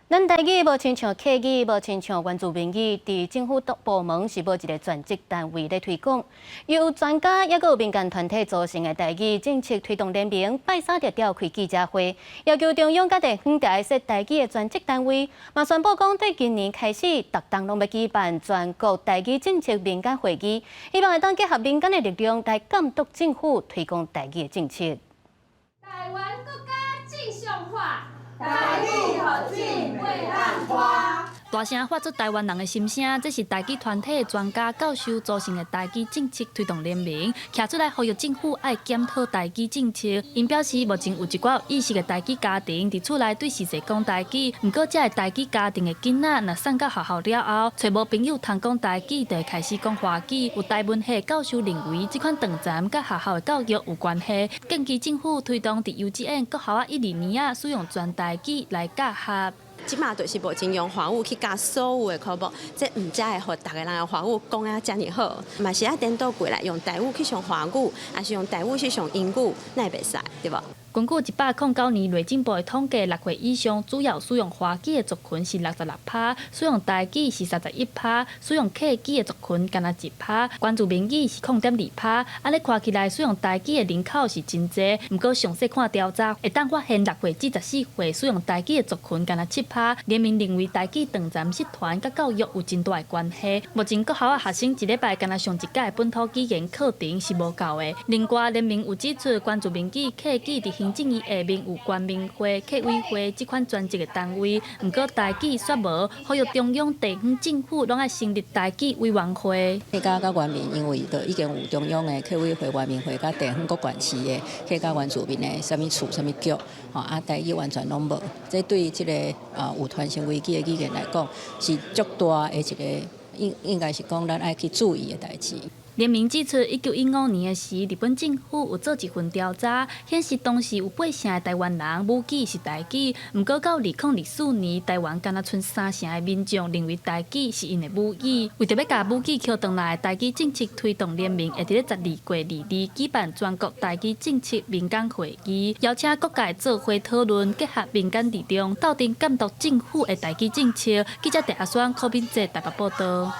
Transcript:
咱台語無親像客語，無親像原住民語，佇政府部門是無一个專職單位咧推廣。由專家抑閣有民間團體組成的台語政策推動聯盟，拜三就召開記者會，要求中央佮地方愛設台語的專職單位。嘛宣布講，對今年開始，逐冬攏欲舉辦全國台語政策民間會議，希望會當結合民間的力量來監督政府推廣台語的政策。台灣國家正常化。台語學進袂當拖。大聲發出台灣人的心聲，這是台語團體的專家教授組成的台語政策推動聯盟，徛出來呼籲政府愛檢討台語政策。𪜶表示，目前有一寡有意識的台語家庭佇厝內對序細講台語，毋過這个台語家庭的囡仔若送到學校了後，揣無朋友通講台語，就會開始講華語。有台文系教授認為，這款斷層佮學校的教育有關係，建議政府推動佇幼稚園、國校仔一二年仔使用全台語來教學。這馬就是目前用華語去教所有的科目，這毋才會予逐个人的華語講啊遮爾好，嘛是愛顛倒過來用台語去上華語，抑是用台語去上英語，哪會袂使，對無？根據109年內政部的統計，6歲以上主要使用華語的族群是66趴，使用台語是31趴，使用客語的族群干焦1趴，原住民語是0.2趴。按呢看起來，使用台語的人口是真濟，毋過詳細看調查，會當發現6歲至14歲使用台語的族群干焦7趴。聯盟認為台語斷層失傳佮教育有真大的關係。目前國校的學生一禮拜干焦上一節的本土語言課程是無夠的。另外，聯盟有指出，原住民語、客語佇行政院下面有原民會、客委會這款專職的單位，毋過台語煞無，呼籲中央、地方政府攏愛成立台語委員會。客家佮原民因為都已經有中央的客委會、原民會佮地方各縣市的客家原住民的啥物處、啥物局，吼啊台語完全攏無，這對這个有傳承危機的語言來講，是足大的一个應該是講咱愛去注意的代誌。聯盟指出，1915年的時，日本政府有做一份調查，顯示當時有八成的台灣人母語是台語。毋過到2024年，台灣干焦賰三成的民眾認為台語是𪜶的母語。為著欲共母語抾轉來，台語政策推動聯盟會佇咧12月22舉辦全國台語政策民間會議，邀請各界做伙討論，結合民間力量，鬥陣監督政府的台語政策。記者鄭阿雙、柯敏哲台北報導。